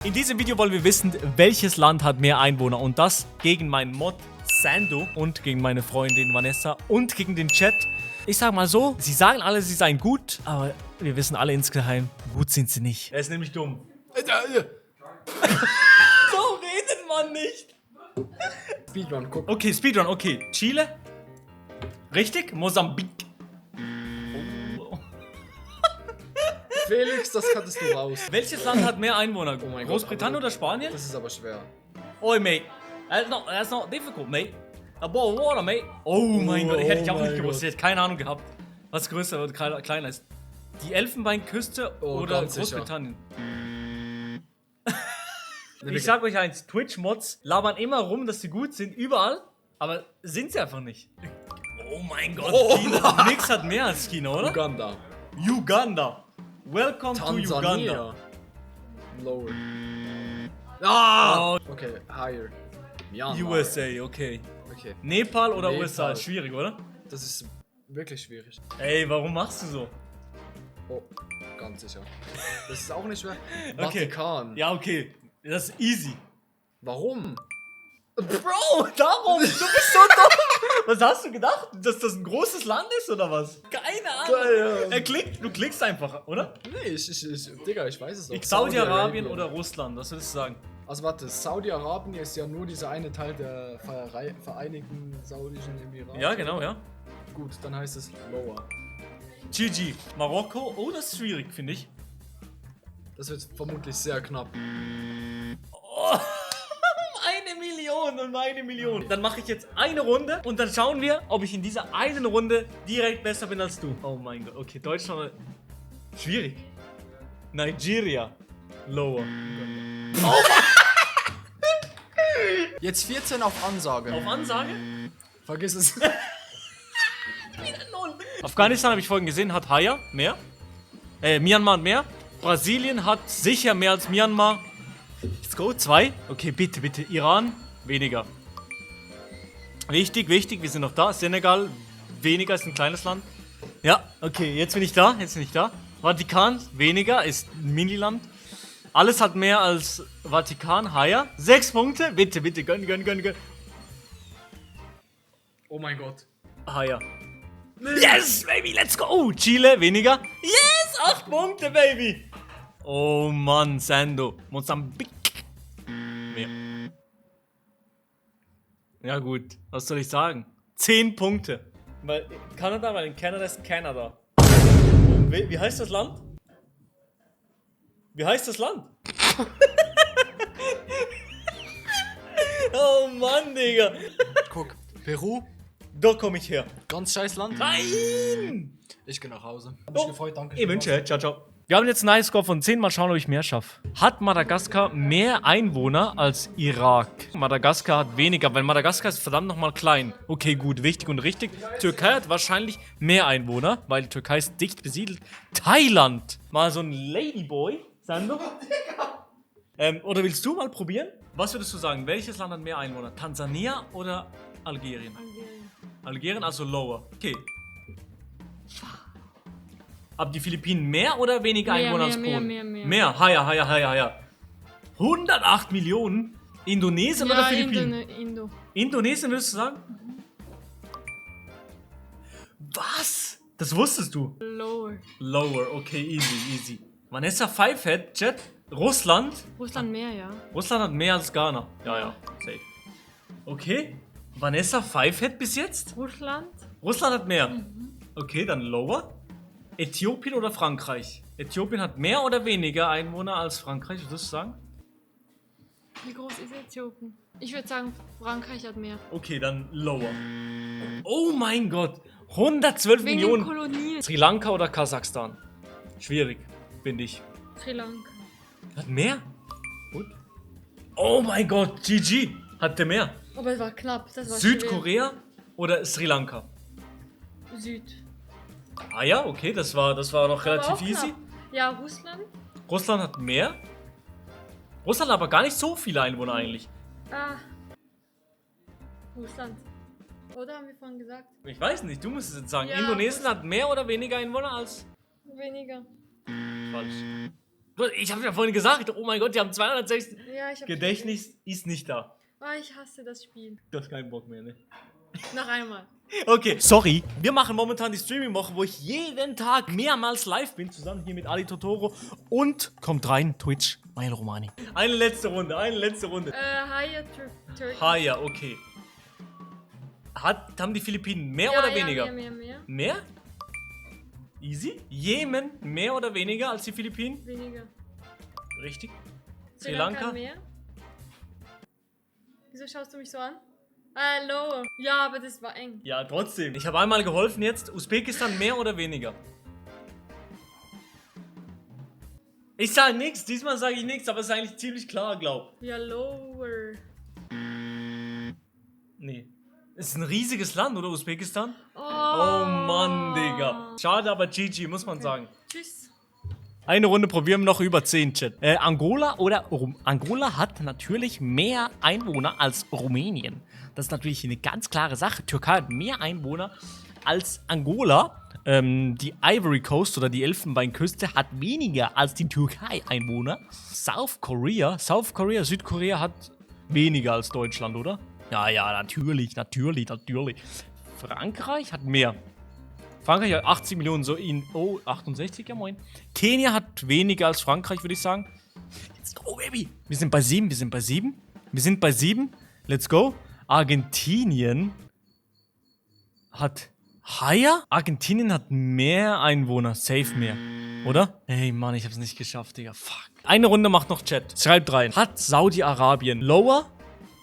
In diesem Video wollen wir wissen, welches Land hat mehr Einwohner und das gegen meinen Mod Sando und gegen meine Freundin Vanessa und gegen den Chat. Ich sag mal so, sie sagen alle, sie seien gut, aber wir wissen alle insgeheim, gut sind sie nicht. Er ist nämlich dumm. So redet man nicht. Speedrun, guck. Okay, Speedrun, okay. Chile? Richtig? Mosambik? Felix, das kattest du raus. Welches Land hat mehr Einwohner? Oh mein Gott, Großbritannien aber- oder Spanien? Das ist aber schwer. Oi, mate. That's not difficult, mate. A bowl of water, mate. Oh mein Gott, hätte ich auch nicht gewusst. Ich hätte keine Ahnung gehabt, was größer oder kleiner ist. Die Elfenbeinküste oder ganz sicher. Großbritannien? Ich sag euch eins, Twitch-Mods labern immer rum, dass sie gut sind, überall, aber sind sie einfach nicht. Oh mein Gott, China. Nix hat mehr als China, oder? Uganda. Uganda. Welcome to Uganda. Tansania. Lower. Ah! Oh, Okay, higher. Myanmar. USA, okay. Okay, Nepal oder Nepal. USA? Ist schwierig, oder? das ist wirklich schwierig. Ey, warum machst du so? Oh, ganz sicher. Das ist auch nicht schwer. Okay. Vatikan. Ja, okay. Das ist easy. Warum? Bro, darum! Du bist so dumm! Was hast du gedacht? Dass das ein großes Land ist oder was? Keine Ahnung. Geil. Du klickst einfach, oder? Nee, Digga, ich weiß es auch. Saudi-Arabien oder Russland, was würdest du sagen? Also warte, Saudi-Arabien ist ja nur dieser eine Teil der Vereinigten Saudischen Emirate. Ja, genau, ja. Gut, dann heißt es Lower. GG. Marokko, oh, das ist schwierig, finde ich. Das wird vermutlich sehr knapp. Oh, 1 Million. Dann mache ich jetzt eine Runde und dann schauen wir, ob ich in dieser einen Runde direkt besser bin als du. Oh mein Gott, okay, Deutschland. Schwierig. Nigeria. Lower. Jetzt 14 auf Ansage. Auf Ansage? Vergiss es. Afghanistan habe ich vorhin gesehen, hat Haya mehr. Myanmar hat mehr. Brasilien hat sicher mehr als Myanmar. Let's go, 2. Okay, bitte, bitte. Iran, weniger. Wichtig, wichtig, wir sind noch da. Senegal, weniger, ist ein kleines Land. Ja, okay, jetzt bin ich da, Vatikan, weniger, ist ein Miniland. Alles hat mehr als Vatikan, Haya. 6 Punkte, bitte, bitte, gönn. Oh mein Gott. Haya. Yes, baby, let's go. Chile, weniger. Yes, 8 Punkte, baby. Oh Mann, Sando. Mosambik. Mehr. Ja gut, was soll ich sagen? 10 Punkte. Weil in Kanada ist Kanada. Wie heißt das Land? Wie heißt das Land? Oh Mann, Digga. Guck, Peru, Da komme ich her. ganz scheiß Land. Nein! Ich gehe nach Hause. Hab mich gefreut, danke. Ich wünsche, ciao, ciao. Wir haben jetzt einen Nice-Score von 10, mal schauen, ob ich mehr schaffe. Hat Madagaskar mehr Einwohner als Irak? Madagaskar hat weniger, weil Madagaskar ist verdammt nochmal klein. Okay, gut, wichtig und richtig. Türkei hat wahrscheinlich mehr Einwohner, weil die Türkei ist dicht besiedelt. Thailand! Mal so ein Ladyboy, Sando. Oder willst du mal probieren? Was würdest du sagen, welches Land hat mehr Einwohner? Tansania oder Algerien? Algerien, also lower. Okay. Haben die Philippinen mehr oder weniger Einwohner als Polen? Mehr. Haya. 108 Millionen? Indonesien oder Philippinen? Indonesien würdest du sagen? Was? Das wusstest du? Lower, okay, easy. Vanessa Pfeiffer, Chat. Russland Mehr, ja. Russland hat mehr als Ghana. Ja, safe. Okay. Vanessa Pfeiffer bis jetzt? Russland hat mehr. Okay, dann lower. Äthiopien oder Frankreich? Äthiopien hat mehr oder weniger Einwohner als Frankreich, würdest du sagen? Wie groß ist Äthiopien? Ich würde sagen, Frankreich hat mehr. Okay, dann lower. Oh mein Gott. 112 Wegen Millionen. den Kolonien. Sri Lanka oder Kasachstan? Schwierig, finde ich. Sri Lanka. Hat mehr? Gut. Oh mein Gott, GG. Hatte mehr. Aber es war knapp. Das war Südkorea oder Sri Lanka? schwer. Süd. Ah ja, okay, das war noch Aber relativ auch easy. knapp. Ja, Russland. Russland hat mehr. Russland hat aber gar nicht so viele Einwohner eigentlich. Ah. Russland. Oder haben wir vorhin gesagt? Ich weiß nicht, du musst es jetzt sagen. Ja, Indonesien hat mehr oder weniger Einwohner als... Weniger. Falsch. Ich habe ja vorhin gesagt, oh mein Gott, die haben 260. Ja, ich hab Gedächtnis ist nicht da. Oh, ich hasse das Spiel. Du hast keinen Bock mehr, ne? Noch einmal. Okay, sorry. Wir machen momentan die Streaming-Woche, wo ich jeden Tag mehrmals live bin, zusammen hier mit Ali Totoro. Und kommt rein, Twitch, Mael Romani. Eine letzte Runde. Higher Turkey. Haya, okay. Haben die Philippinen mehr oder weniger? Mehr. Mehr? Easy. Jemen mehr oder weniger als die Philippinen? Weniger. Richtig. Sri Lanka? Mehr. Wieso schaust du mich so an? Hallo. Ja, aber das war eng. Ja, trotzdem. Ich habe einmal geholfen jetzt. Usbekistan mehr oder weniger? Ich sage nichts. Diesmal sage ich nichts, aber es ist eigentlich ziemlich klar, glaub. Ja, lower. Nee. Es ist ein riesiges Land, oder Usbekistan? Oh, Oh Mann, Digga. Schade, aber GG, muss man sagen. Tschüss. Eine Runde probieren wir noch über 10, Chat. Angola Angola hat natürlich mehr Einwohner als Rumänien. Das ist natürlich eine ganz klare Sache. Türkei hat mehr Einwohner als Angola. Die Ivory Coast oder die Elfenbeinküste hat weniger als die Türkei Einwohner. Südkorea hat weniger als Deutschland, oder? Ja, natürlich. Frankreich hat mehr. Frankreich hat 80 Millionen, 68, ja moin. Kenia hat weniger als Frankreich, würde ich sagen. Let's go, baby. Wir sind bei 7. Let's go. Argentinien hat higher? Argentinien hat mehr Einwohner, safe mehr. Oder? Ey, Mann, ich hab's nicht geschafft, Digga. Fuck. Eine Runde macht noch Chat. Schreibt rein. Hat Saudi-Arabien lower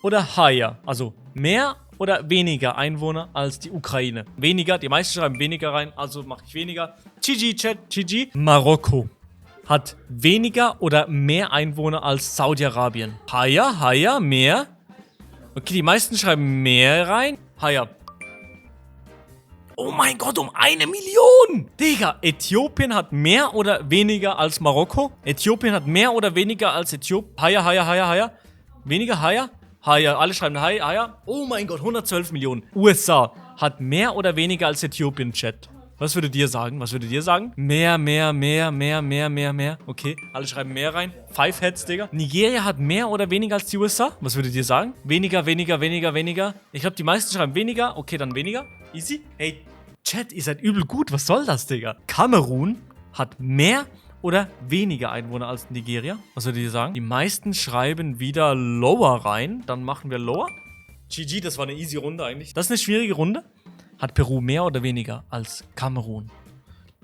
oder higher? Also mehr oder weniger Einwohner als die Ukraine? Weniger, die meisten schreiben weniger rein, also mache ich weniger. GG, Chat, GG. Marokko hat weniger oder mehr Einwohner als Saudi-Arabien? Higher, mehr. Okay, die meisten schreiben mehr rein. Higher. Oh mein Gott, um 1 Million! Digga, Äthiopien hat mehr oder weniger als Marokko? Äthiopien hat mehr oder weniger als Äthiopien? Higher. Weniger, higher? Higher, alle schreiben higher. Oh mein Gott, 112 Millionen. USA hat mehr oder weniger als Äthiopien, Chat. Was würdet ihr sagen? Mehr. Okay, alle schreiben mehr rein. 5 Heads, Digga. Nigeria hat mehr oder weniger als die USA? Was würdet ihr sagen? Weniger. Ich glaube, die meisten schreiben weniger. Okay, dann weniger. Easy. Hey, Chat, ihr seid übel gut. Was soll das, Digga? Kamerun hat mehr oder weniger Einwohner als Nigeria? Was würdet ihr sagen? Die meisten schreiben wieder lower rein. Dann machen wir lower. GG, das war eine easy Runde eigentlich. Das ist eine schwierige Runde. Hat Peru mehr oder weniger als Kamerun?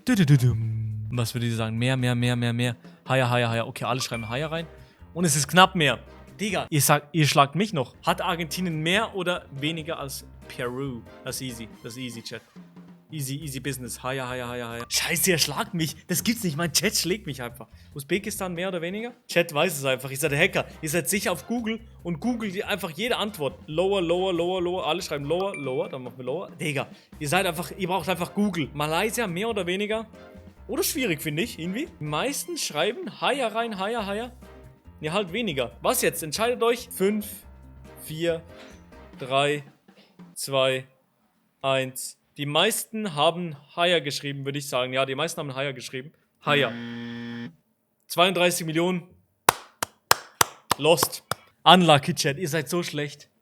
Was würdet ihr sagen? Mehr. Higher. Okay, alle schreiben higher rein. Und es ist knapp mehr. Digga, ihr schlagt mich noch. Hat Argentinien mehr oder weniger als Peru? Das ist easy, Chat. Easy business. Higher. Scheiße, ihr schlagt mich. Das gibt's nicht. Mein Chat schlägt mich einfach. Usbekistan mehr oder weniger? Chat weiß es einfach. Ihr seid der Hacker. Ihr seid sicher auf Google und googelt einfach jede Antwort. Lower. Alle schreiben lower. Dann machen wir lower. Digga, ihr braucht einfach Google. Malaysia mehr oder weniger? Oder schwierig, finde ich, irgendwie. Die meisten schreiben higher rein, higher. Ja, halt weniger. Was jetzt? Entscheidet euch. 5, 4, 3, 2, 1. Die meisten haben higher geschrieben, würde ich sagen. Ja, die meisten haben higher geschrieben. Higher. 32 Millionen. Lost. Unlucky, Chat. Ihr seid so schlecht.